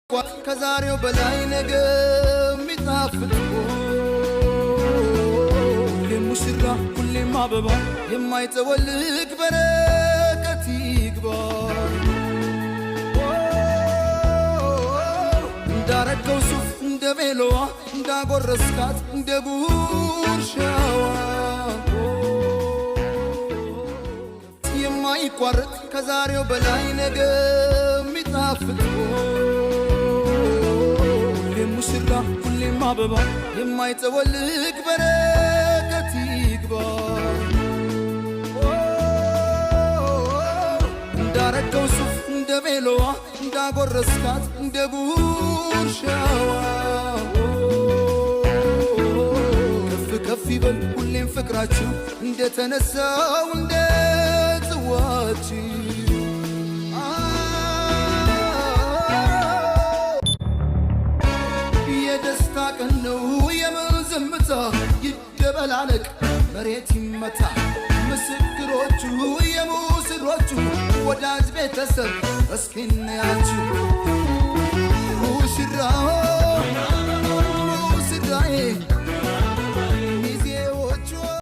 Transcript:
ከዛሬው በላይ ነገ የሚጣፍጥ፣ ሁሌም ሙሽራ ሁሌም አበባ የማይጠወልቅ በረከት ይግባ። እንዳረገው ሱፍ እንደ ቤሎዋ፣ እንዳጎረስካት እንደ ጉርሻዋ የማይቋረጥ ከዛሬው በላይ ነገ የሚጣፍጥ፣ ሁሌም ሙሽራ ሁሌም አበባ የማይጠወልቅ በረከት ይግባ። እንዳረገው ሱፍ እንደ ቤሎዋ፣ እንዳጎረስካት እንደ ጉርሻዋ ከፍ ከፍ ይበል ሁሌም ፍቅራችሁ እንደተነሳው እንደ ጽዋችሁ። የደስታ ቀን ነው የምን ዝምታ፣ ይደበላለቅ መሬት ይመታ። ምስክሮቹ የሙስሮቹ ወዳጅ ቤተሰብ እስኪ እንያችሁ።